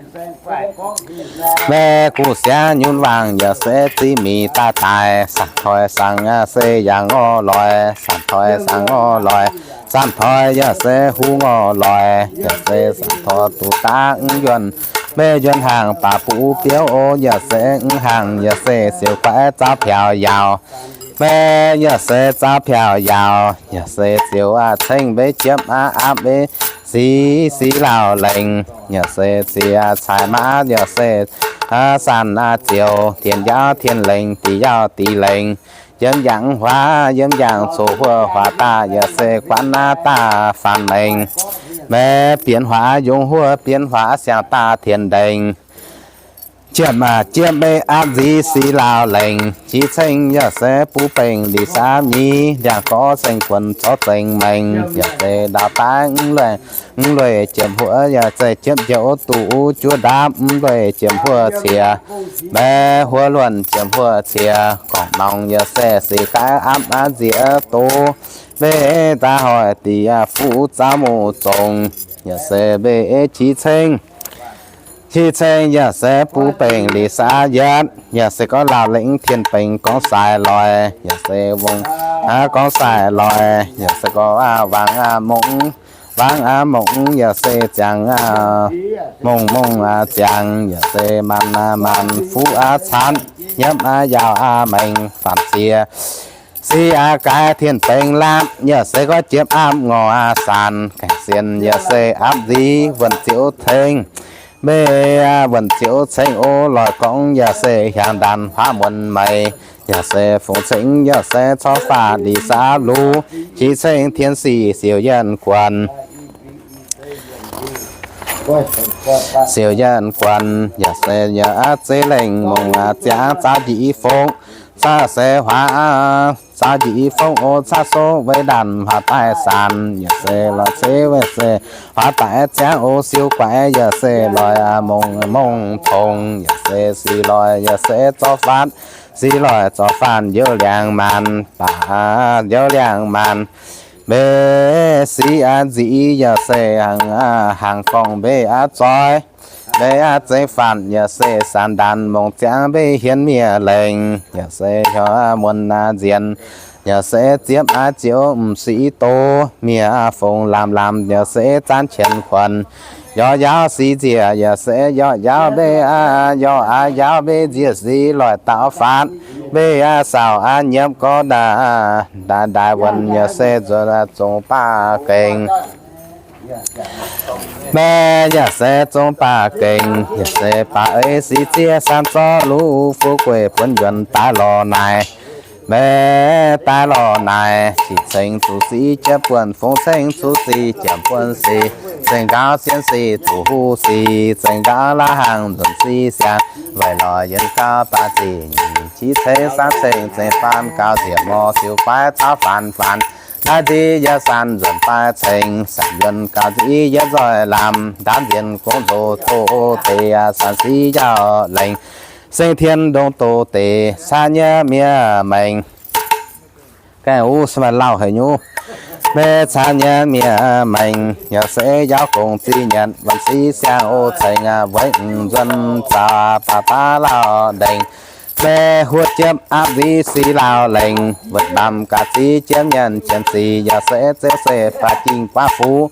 Maiv guv siangx nyunv wangc, yaac se ziqv mic daaih daaih. Saanc toi saanc aqv se yangh orv loix, saanc toi saanc orv loix. Saanc toi yaac se huv orv loix, yaac se saanc toi duqv daav mv yuonh. Maiv yuonh hnaangx baac buv biouv o, yaac se mv hnaangx, yaac se siouc guaix zaauv biaux yaauc. Maiv yaac se zaauv biaux yaauc, yaac se ziouc aqv cengv mbeix jiepv aqv, aapv mbeix sic, sic lauh lengc, yaac se ziouc aqv caaix maaz, yaac se saanh aqv ziouc tien yaauv tien lengc, dix yaauh dix lengc. Yiem yangh huaax, yiem yangh coc huoqv huaax daaih, yaac se guanv aqv daaih faanx lengc. Maiv bienx huaax yungz huoqv, bienx huaax siang daaih tien lengc. Jiepv aqv, jiepv mbeix aapv nzic sic lauh lengc, qiex ceng yaac se buv bengh lic saamv nyei, ndiangx gorx ceng guonx zorqv zengx mengh, yaac se ndaauv daaih mv lueic, mv lueic jiepv huoqv, yaac se jiepv njoux duqv juov ndaapv, mv lueic jiepv huoqv ciex. Maiv huoqv luonh jiepv huoqv ciex, gorngv norm yaac se sic gaaiv aapv aqv nziex doz. Maiv daaih hoic diex fuqv zaauv muc zongc, yaac se maiv qiex ceng. Qiex ceng yaac se buv bengh lic saamv yietv, yaac se gorngv lauh lengc tien bengh gorngv sai loix, yaac se wongh aqv gorngv sai loix, yaac se gorngv aqv wangc aqv mongc, wangc aqv mongc, yaac se ziangx aqv mongc, mongc aqv ziangx, yaac se maanc aqv maanc, fuqv aqv caatv, nyiemv aqv yaauh aqv mengh, faanx ciex. Sic aqv gaix tien bengh laapv, yaac se gorngv jiepv aapv ngorc aqv saanx, gaengh sienx yaac se aapv nzic wuonh ziouv ceng. Maiv wuonh ziouv ceng o, loix gorngv yaac se hiaangx ndaanx huaav muonz meix, yaac se fungx ceng, yaac se corc faatv lic saamv luv, qiex ceng tien sic siouc yienh guonc. Siouc yienh guonc, yaac se yaac aqv zeiv lengh mongc aqv ziangx zaauv njiec fongv, zaauv se huaax, zaauv njiec fongv o, zaauv soqv weic ndaanx huaax daaih saanx, yaac se loix ceix weic se huaax daaih ziangx o, siouc guaix yaac se loix mongc, mongc tongx, yaac se sic loix yaac se zorqv faanx, sic loix zorqv faanx youz liangx maanc, baac youz liangx maanc. Maiv sic aqv nzic yaac se hnaangx, hnaangx gorngv maiv aqv zoih, maiv aqv zeiv faanx, yaac se saanx ndaanx mongc ziangx maiv hienx miev lengc, yaac se hnyouv muonc aqv nzienx, yaac se ziepv aqv ziouc m'sic doz, miev aqv fongx lamz lamz, yaac se zaanv qienx kuonx, yorqv yaauv sic nziec, yaac se yorqv yaauv maiv aqv, yorqv aqv yaauv maiv nziec sic loix daauv faanx, maiv aqv saauc aqv nyiemv gorngv ndaaic, ndaaic wuonc, yaac se nzuonx zongx baac gengh. Maiv yaac se zongx baac gengh, yaac se baac ei sic ziex saamv zorqv luv fuqv gueic buonv yuonx daaih lorz naaic. Maiv daaih lorz naaic, qiex ceng zuqc sic jiepv buonc, fongx ceng zuqc sic jiepv buonc sic, zengc nqaaux sienx sic zuqc huv sic, zengc nqaaux laav hnaangx nzuonx sic siang, weic lorz yienh gauh baac zic, qiex ceng saamv ceng zengc faanx gauh nzieqc mor siouc guaix zaauv faanx faanx. Naaiv nzic yaac saanx nzuonx baac ceng, saanx yuonx gauh nzic yaac nzoih lamz, ndaamv nziex gong nzoh doz deix, saanx sic yaauh lengc, seng tien ndongc doz deix, caa nyei miev mengh. Gaengh wuov se maaih lauh haic nyuv. Maiv caa nyei miev mengh, yaac se yaauv gong zic nyanc, wuonh sic siang o ceng aqv, weic nzuonx zaux baac baav lauh ndengc. Maiv huotv jiepv aapv nzic sic lauh lengc, wuonh lamz gaax zic jiepv nyanc jienv sic, yaac se zeiv se faah jingh guaav fuqv,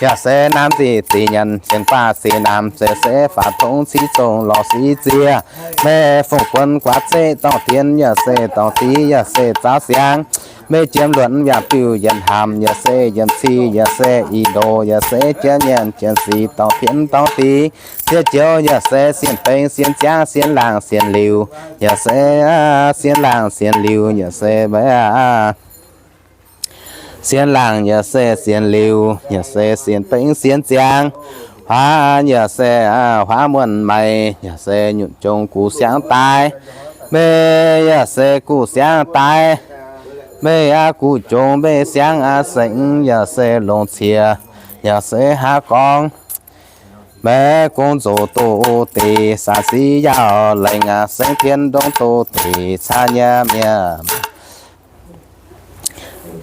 yaac se naamh zic zic nyanc jienv guaav sic naamh, zeiv se faah tongx civ zong lorz sic ziex. Maiv fongc buonc guaav zeqv dorngc dienx, yaac se dorngc zic, yaac se zaauv siang. Maiv jiem luonc yaac biuv yienh hamc, yaac se yienh cic, yaac se ih ndoh, yaac se jiepv nyanc jienv sic dorngc dienx dorngc dic. Ziex joux yaac se sienx bengx sienx ziangv sienx laangh sienx liuz, yaac se sienx laangh sienx liuz, yaac se maiv sienx laangh, yaac se sienx liuz, yaac se sienx bengx sienx ziangv. Huaav yaac se huaav muonh maic, yaac se nyutc jong guv siangv daaih. Maiv yaac se guv siangv daaih. Maiv aqv guv jong maiv siangv aqv sengx, yaac se longc ciex, yaac se haaix gorngv Maiv gong zoux doz deix, saanc sic yaauc lengc aqv, saeng tien ndongc doz deix caa nyei mienh.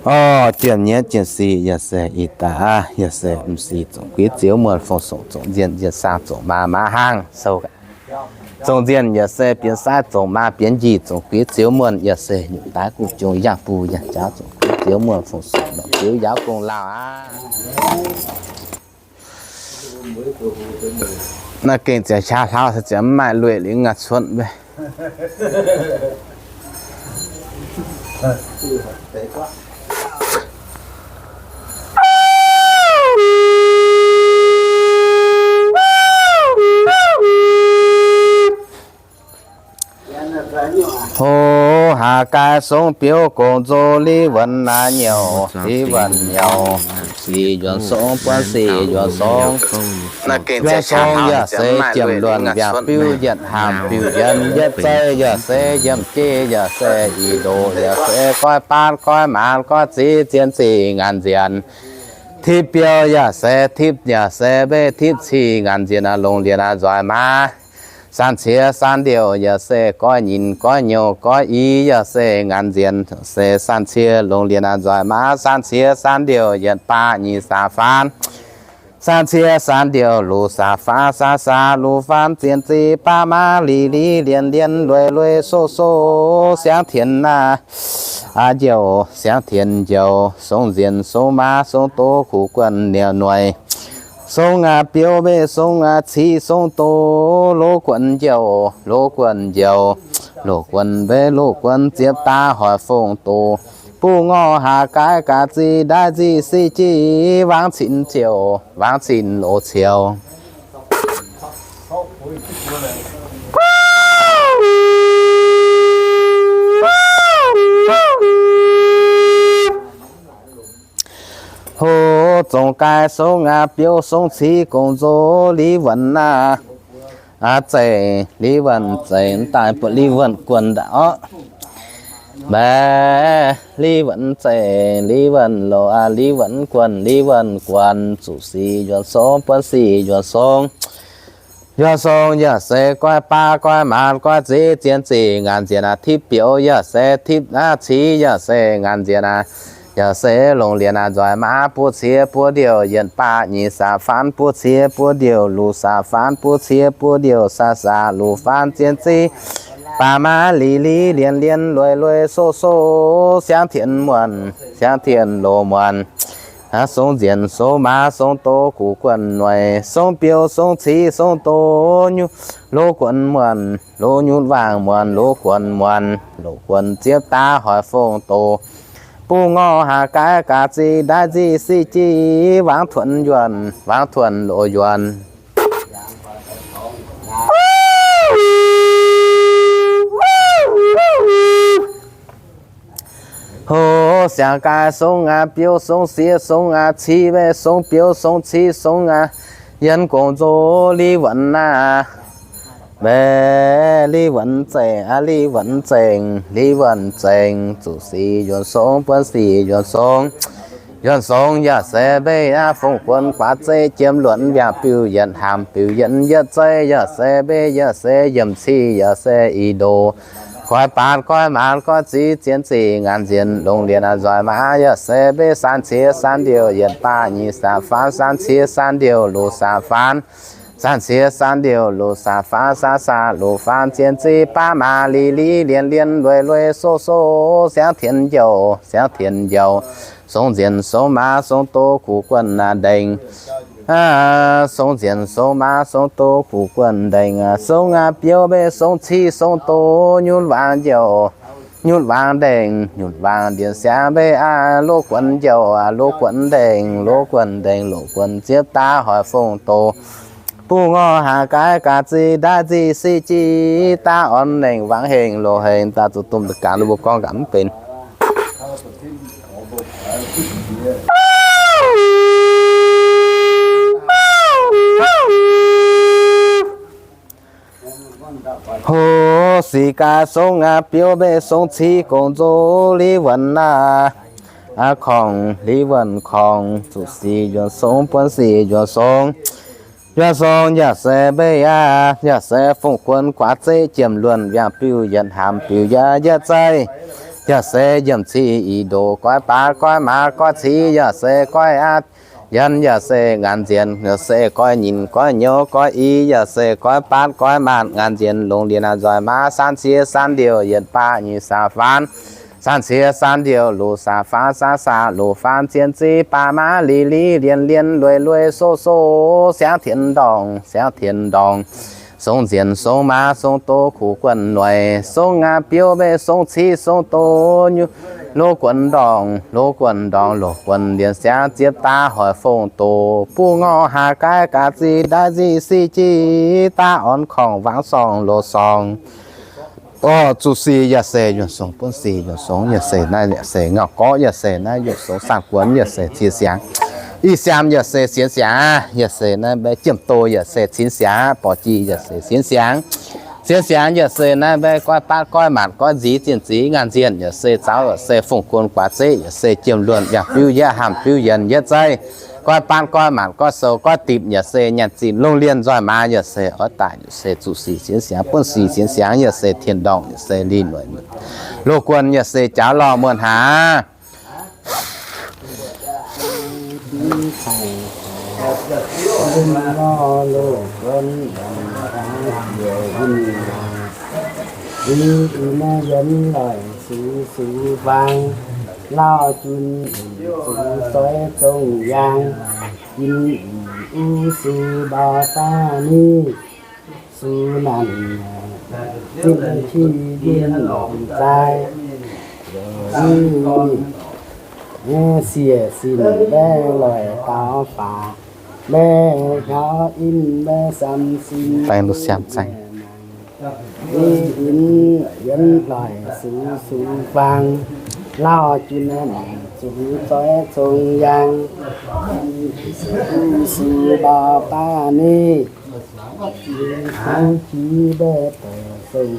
Orv, jiem nyeiv jiem sic yaac se ih daaih, yaac se m'sic zoux guiv ziouv muonh fong-sou zoux nzienh, nzienh saang zoux maa, maa hnangv sou. Zoux nzienh yaac se bienx sai zoux maa, bienx njiec zoux guiv ziouv muonh yaac se nyutc daaih guv jung yangh buh yangh jaauv zoux guiv ziouv muonh fong-sou lorqc, ziouv yaauv gong lauh aqv. Naaiv gengh ziouc qaqv hlauv se ziouc mv maaih lueic liuz ngaah cuotv mbe. Hoz haaix gaai song biouv gong nzoz li wuonc naaiv nyouc, li wuonc nyouc, sic njuonx song buonv sic njuonx song. Njuonx song yaac se jiem luonc mbiaauc biuv yietc haamv biuv yienx yietc zeiv yaac se yiemc jeiv yaac se ih ndoqv yaac se goiv baatv goiv maaz goiv ziv zien ziqc ngaanc nzienx. Tipv biouv yaac se tipv yaac se mbeih tipv ciqv ngaanc nzienx aqv, longx lienx aqv, nzoih maaz. Saan cie saan ndiouh yaac se goiv nyinc goiv nyouh goiv i yaac se ngaanc nzienx se saan cie longx lienx aqv, nzoih maaz. Saan cie saan ndiouh yietc baac nyic saam faanv. Saan cie saan ndiouh luc saam faanv, saam saam luc faanv, zien ziqc baav maaz, li li lienx lienx lueic lueic soqv soqv siangv tienx naaiv, aa, njoux siangv tienx njoux, song nzienx song maaz, song doz kuv guonh niouc noic, song aqv biouv mbeih, song aqv ciqv, song doz loz guonh njoux, loz guonh njoux, loz guonh mbeih, loz guonh ziepc daaih hoic fongc doz, buv ngorc haac gaaiv gaax ziqc ndaaiv nziqc siqv jiqv, wangv cin ziouc, wangv cin loz ciouc. Hov, zongc gaai song aqv biouv, song ciqv gong nzoz li wuonc naaiv, aa, zengc, li wuonc zengc, daaih buatc li wuonc guonh ndaauv orqc. Mbaeqc, li wuonc zengc, li wuonc loz, aa, li wuonc guonh, li wuonc guonh, zuqc sic njuonx song, buonv sic njuonx song. Njuonx song yaac se goiv baav goiv maaz goiv ziv zien ziqc ngaanc nzienx aqv. Tipv biouv yaac se tipv aqv, ciqv yaac se ngaanc nzienx aqv. Yaac se longx lienx aqv, nzoih maaz. Buo cie buo ndiouh yietc baac nyic saam faanv, buo cie buo ndiouh luc saam faanv, buo cie buo ndiouh saam saam luc faanv, zien ziqv baav maaz, li li lienx lienx lueic lueic soqv soqv siangv tienx muonh, siangv tienx loz muonh. Song nzienx song maaz, song doz kuv guonh noic, song biouv song ciqv song doz nyutc, loz guonh muonh, loz nyutc waangc muonh, loz guonh muonh, loz guonh ziepv daaih hoic fongc doz. Buv ngorc haac gaaiv gaax ziqc ndaaiv nziqc siqv jiqv, wangv tuonx yuonh, wangv tuonx loz yuonh. Hov, siangx gaai song aqv biouv, song sieqv song aqv, ciqv mbeih, song biouv song ciqv song aqv, yiem gong nzoz li wuonc naaiv. Mbaeqc, li wuonc zengc aqv, li wuonc zengc, li wuonc zengc, zuqc sic njuonx song, buonv sic njuonx song. Njuonx song yaac se mbeih aqv, fongc guon guaax zeiv jiem luonc mbiaauc biuv yietc haamv biuv yienx yietc zeiv yaac se mbeih yaac se yiemc ciqv yaac se ih ndoqv. Goiv baatv goiv maaz goiv ziv zien ziqc ngaanc nzienx longx lienx aqv, nzoih maaz yaac se mbeih saan cie saan ndiouh yietc baac nyic saam faanv, saan cie saan ndiouh luc saam faanv. Saan cie saan ndiouh luc saam faanv, saam saam luc faanv, zien ziqv baav maaz, li li lienx lienx lueic lueic soqv soqv siangv tienx njoux, siangv tienx njoux. Song nzienx song maaz, song doz kuv guonh ndengc. Song nzienx song maaz, song doz kuv guonh ndengc. Song aqv biouv mbeih, song ciqv song doz nyutc waangc njoux, nyutc waangc ndengc, nyutc waangc ndienx siangv mbeih aqv, loz guonh njoux, loz guonh ndengc, loz guonh ndengc, loz guonh ziepv daaih hoic fongc doz. Buv ngorc haac gaaiv gaax ziqc ndaaiv nziqc siqv jiqv, daav orn nengc wangc hengx loz hengx, daaih zuqc domh gaax ninh mbuo gorngv gaax mv benx. Hov, sic gaax song aqv biouv mbeih, song ciqv gong nzoz li wuonc naaiv. Korngc li wuonc korngc, zuqc sic njuonx song, buonv sic njuonx song. Yaac song yaac se mbei aqv, yaac se fungx guon guaax zeiv jiem luonh, yangh biuv yietc haamz biuv yietc yietc zeiv. Yaac se yiemc cih i ndoqc goiv baav goiv maatc goiv civ, yaac se goiv aqv. Yienx yaac se ngaanc nziex, yaac se goiv nyinh goiv nyouz goiv i, yaac se goiv baatv goiv maatc ngaanc nziex longx lienx nzoih maa san cie san ndiouh yietc baac nyic saah faanv, san cie san ndiouh luoqc saah faanv saav saah luoqc faanv zien ziv baac maa li li lienx lienx lueiz lueiz soqv soqv siangv tien ndorngc siangv tien ndorngc, song nziex song maa song doz kuv guonc noic song aav biouv mei song civ song doz nyuv, loz guonc ndorngc loz guonc ndorngc loz guonc lienx siangv ziepv daav hoic fongc doqc buv ngorc haaix gaaiv gaax zih ndaaiv zih sic jiv daav orn korngc wangv sorngh loz sorngh. Orv, zuqc sic yaac se yuoqc songx, buonv sic yuoqc songx, yaac se naaiv yaac se ngauh gorqv, yaac se naaiv yuoqc songx, saanh guonx yaac se cie siangx, i siaam yaac se sienx siangx, yaac se naaiv mbaeqv jiem doz yaac se sienx siangx, borqv jih yaac se sienx siangx, sienx siangx yaac se naaiv mbaeqv goiv baatv goiv maatc goiv nziz zinh nziz ngaanc nziex yaac se zaux yaac se fungx guon guaax zeiv yaac se jiem luonh yaac biuv yietc haamz biuv yienx yietc zeiv, goiv baatv goiv maatc goiv sou goiv dipc yaac se nyanc zinh longx lienx nzoih maa yaac se oix daaih yaac se zuqc sic sienx siangx, buonv sic sienx siangx yaac se tien ndorngc yaac se li noic, loz guonc yaac se jaax lorh muonh haaix. Yienx loic sux sux faang, lauh junc sux zoix zongh yaang, jin i u sux mbau baav ni, sux naanc zinh qiex yinh zaaix, siec sin mbaeqv loic daux faax, mbaeqc hiaaux in mbaeqv sam sin. Yienx loic sux sux faang, lauh junc sux zoix zongh yaang, sux mbau baav ni, hnangv jiex mbaeqv doic zongh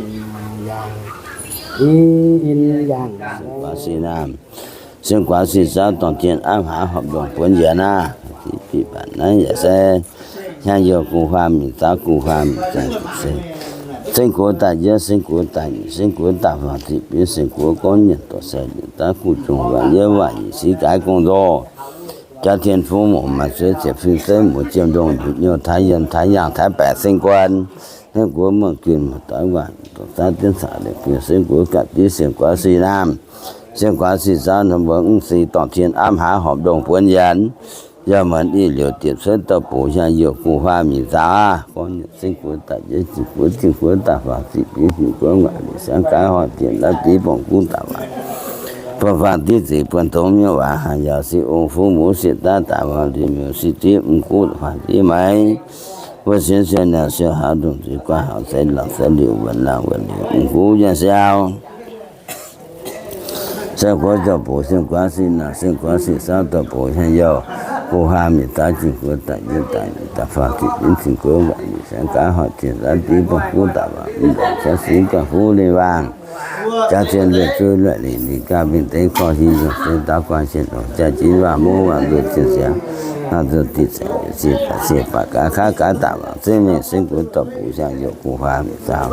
yaang, i in yaangh. Sin guaax sin zaux dorngh tien apv haaix horpc ndongh buonv yienx aqv. Bieqc baac naaiv yaac se hnyangx-youh guh huaam mingh zaux guh huaam mingh zaux se, seng gox daaih yietv, seng gox daaih nyeic, seng gox daaih faam, ziqc bieiv seng gox gorngv nyanc dorh se, liemh daaih guv jong waaic yietv waaic nyeic siqv gaaix gong nzoh, jaax tien fuv moc maaih zueiz ziepc fing zeiv muoz jiem ndongh njuqc nyouh taaix yienh taaix yaangh taaix baeqc seng guon, hnyouv guoqv muonh guinh muoz-doic waac dorh zaav dienv caux leiz guinh seng gox gapv div seng guaax sin naamh, seng guaax sin zaux norm mbuo mv sin dorngh tien apv haaix horpc ndongh buonv yienx, yaac maanc i liouc diepc cuotv dauh bux hnyangx-youh guh huaam mingh zaux aqv. Gorngv nyanc seng gox daaih yietv, zinh gox zinh gox daaih faam, ziqc bieiv zinh gox waac liuz siangv gaaix hoic dienc laav div bongh guv daaih waac, buonv faam div ziqc buonv dongz mienh waac haaix yaac siqv ong fuv muv siqv daav daaih waang ndiev miuc siqv div mv guv faam div maaiz, wuov sienx sienx naanc sienx haaix ndongh zuiz guaax haaix zeiz laangc zeiz liuc wuonc laangc wuonc liuc mv guv yaac siau. Seng gox dauh bux, seng guaax sin naanc, seng guaax sin saauv dauh bux hnyangx-youh guh huaam mingh zaux, zinh gox daaih yietv daaih nyeic daaih faam, ziqc bieiv zinh gox waac liuz siangv gaax hoic dienc laav div bongh guv daaih waac, mv ndongc siangv siqv gauh fuv lingh waangh, jaax tien lueic zuiz lueic lingc, lingc gaax mingh deix korv hi yungh se ndaauv guanh sien longc jaax jiex waac mouv waac nzuqc zinh siangx, waac nzuqc diqc zaeqc yietc zinh baac zinh baac gaax kaav gaax daaih waac zengv mingh seng gox dauh bux hnyangx-youh guh huaam mingh zaux.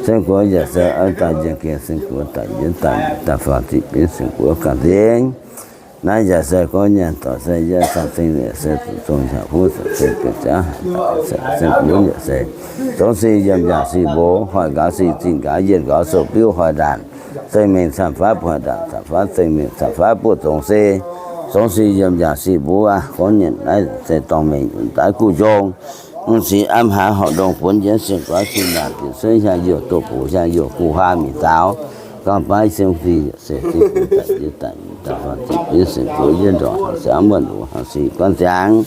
Seng gox yaac se oix daaih njiec gengh seng gox daaih yietv daaih daaih faam, ziqc bieiv seng gox ganh zengv. Naaiv yaac se gorngv nyanc dorh se yie caux zingh yaac se zuqc zong hnyangx huv se se bienx ziangv haic daaih se se mbuov yaac se zongx sic yiem yaac sic mbuov, hoic nqaaux sic zinh nqaaux yienh nqaaux sou biuv hoic ndaanc, zengh mengh camv faav buoqc hoic ndaanc camv faav zengh mengh camv faav buoqc zongx se zongx sic yiem yaac sic mbuov. Gorngv nyanc naaiv se dorngh mengh yunc daaih guv jong mv siqv apv haaix horpc ndongh buonv yienx seng guaax sin naanc bieqc cuotv hnyangx-youh doh bux hnyangx-youh guh huaam mingh zaux. Gauh baav siang sic yaac se zinh gox daaih yietv daaih nyeic daaih faam, ziqc bieiv seng gox yietv ndorqc haaix siangx muonh loz haaix sic guanv ziangx,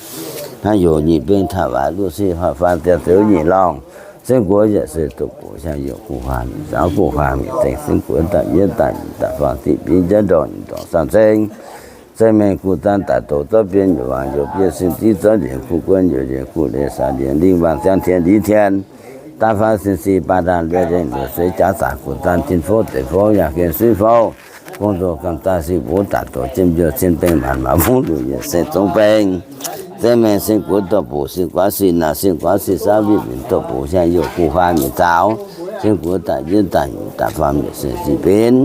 haaix yoc nyic beng taaih waac luoqc sic hoic faam ziangh ziouc nyic lorngh. Seng gox yaac se doh bux hnyangx-youh guh huaam mingh zaux, guh huaam mingh zengh seng gox daaih yietv daaih nyeic daaih faam, ziqc bieiv yietv ndorqc nyeic ndorqc samv zengv. Zengh mengh guv zaanv daaih doqc zorqv bienh youc waangc youc bienh sin ziv zorqv njiec guv guon youc njiec guv leiz saax njiec lingh waangc ziangh tien ndiv tien, daav faanv sin sic baac ndaanc lueiz nzengc lueiz sueix jaax zaqc guv zaanv tin fouv deix fouv yaac gen suiv fouv, gong zoh gamh daaih sic mbuov daaih doqc jiem njuov cien beng maanc maanc mungv luc yietc se zongx beng. se mengh, seng guoqv dorh buc, seng guav sic naanc, seng guav sic saauv, mbiv mingh dorh buc hiaang youh, guh huaang mingh zaaux, seng guoqv daaih nyietv daaih nyic daaih faam, mienh se zic benx,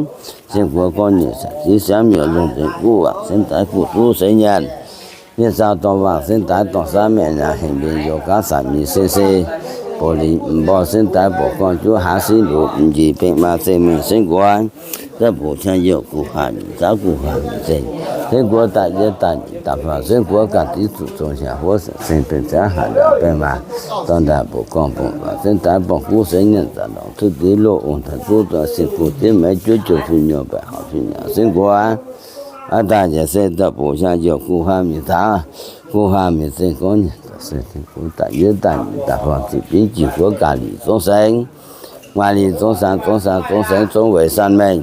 seng guoqv gorngv nyei sac ziv siangv miuc, lungh nzengc guv waac sengx daaih guv duqv seix nyaanh, yie zaux dorh waac sengx daaih dorh saauv, mienh nyaanh hengx mbenc youz gaav sac mingh se se, bouc lingc mborh sengx daaih bouc gorngv juv haaz siqv nduqc, m'njiec bengh maa se mengh seng guoqv dorh buc hiaang youh, guh huaang mingh zaaux, guh huaang mingh zengc, seng guoqv daaih nyietv daaih nyic daaih faam, seng guoqv ganh div zuqc zong hiaangx huov, seng benx ziangv haaz ndaauv baengh maa, dorh ndaauv bouc gorngv bouc waac sengx daaih borngz guv seix nyaanh, zanc lorngx cuotv deix loh ong taaix zuqv dorh sing guv diev maix juov jouh fun nyorng baeqc horpc fun nyaanh seng guoqv aqv. Daaih njiec se dorh buc hiaang youh, guh huaang mingh zaaux, guh huaang mingh zengc, gorngv nyei se daaih yie daaih daaih faam ziqc binv jiex guoqv gaax lic zong saengx, maaih lic zong saengx, zong saengx, zong saengx, zong weic san mengh,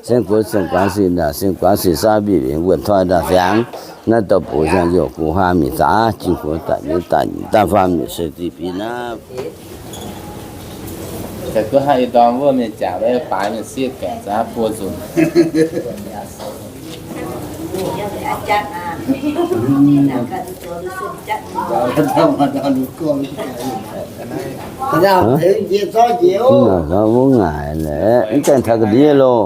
seng guoqv seng guav sic naanc, seng guav sic saauv, mbiv mingh wuonh toi ndaauv siangx, naaiv dorh buc hiaang youh, guh huaang mingh zaaux, jiex guoqv daaih nyietv daaih nyic daaih faam, mienh se zic benx aqv. Duqv hnangv ih ndorm wuov mienh jangc wuov baaix mienh sieqv gaengh zaqc buo nzunc. Wuov ngaaic lorqc, mv gaengh taux ga'ndiev loh.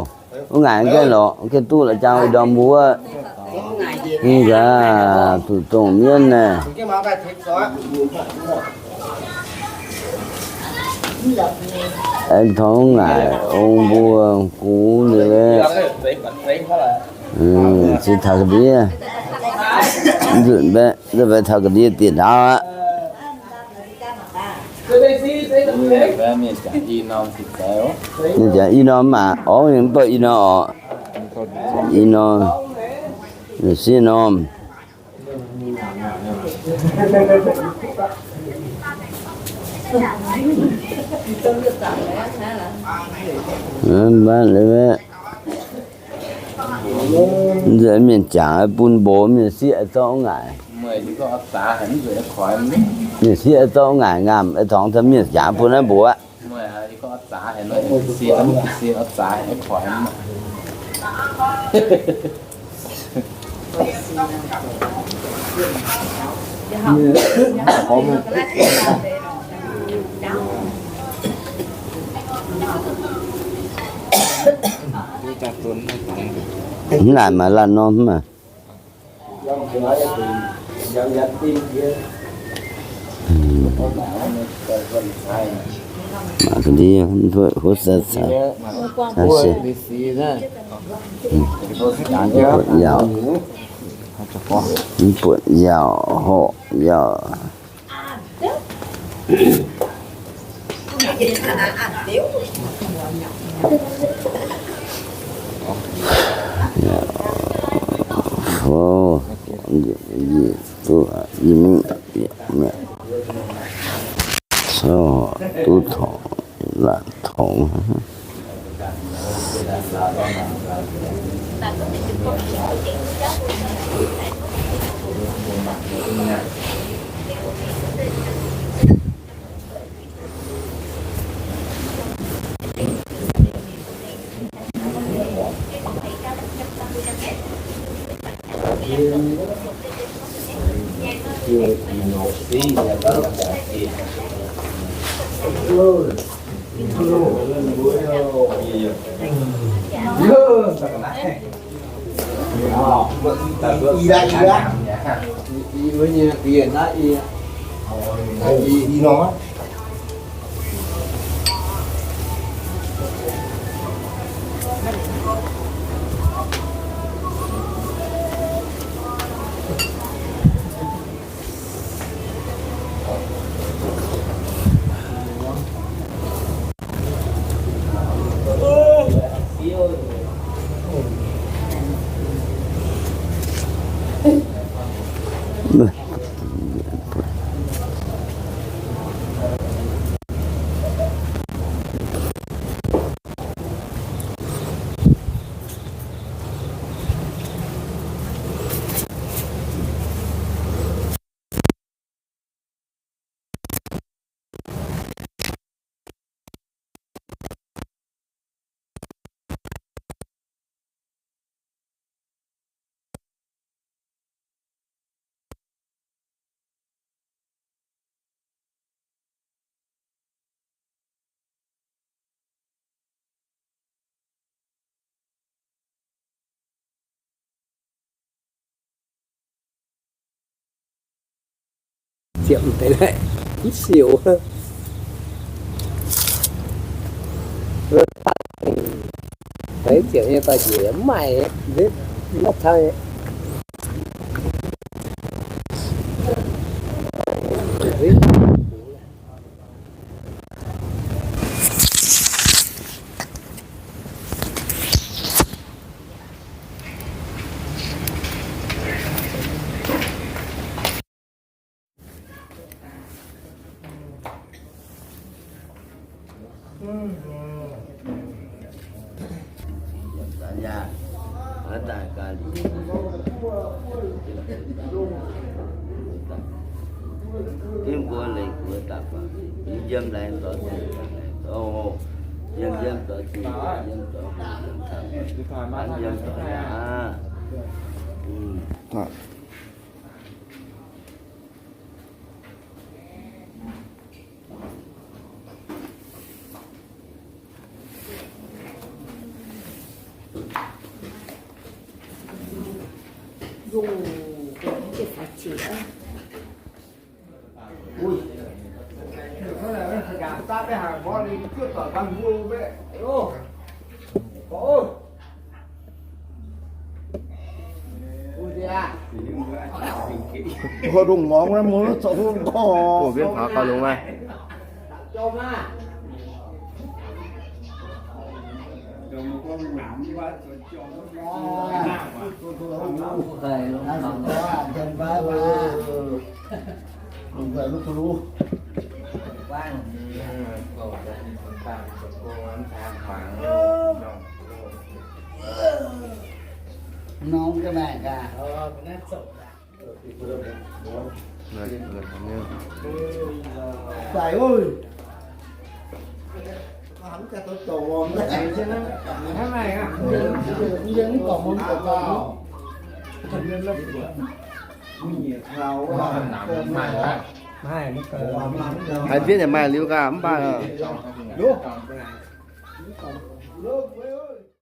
Wuov ngaaic mv gaengh lorqc, mv gaengh duqv la'jang ih ndorm mbuo. Mv nqaaix, zuqc dongh mienv naaic. Aengx taux ngaaic ong mbuo gux nyei. Se taux ga'ndiev, nzunc mbaeqv, nzunc mbaeqv taux ga'ndiev dieh ndaauv aqv. Mienh jangx i norm maah, orv, mv baac i norm orqc, i norm, sieqv norm. Mienh jangx bun mbox, mienh sieqv zorqv ngaaic. Mienh sieqv zorqv ngaaic ngaamh, tongx mienh jangx bun naaiv mbox aqv. Mv naaic maaih laanh norm maah. Mangc ga'ndiev, mv buatc huotv sai sai, sai se, mv buatc yaauc, mv buatc yaauc horqc yaauc. Duqv tongx, laanh tongx. Ziepc deix mv siouc. Feix ziepc nyei doix-njiec mv maaih, mv cang. Hoi, dongh ngorngx naaiv, mbuo zoux hungh gorx. Mbienv taux gauh longx maah. Nóng cái này cả. Phải ơi. Haiz fiev yaac maaih liuz gaax mv baac.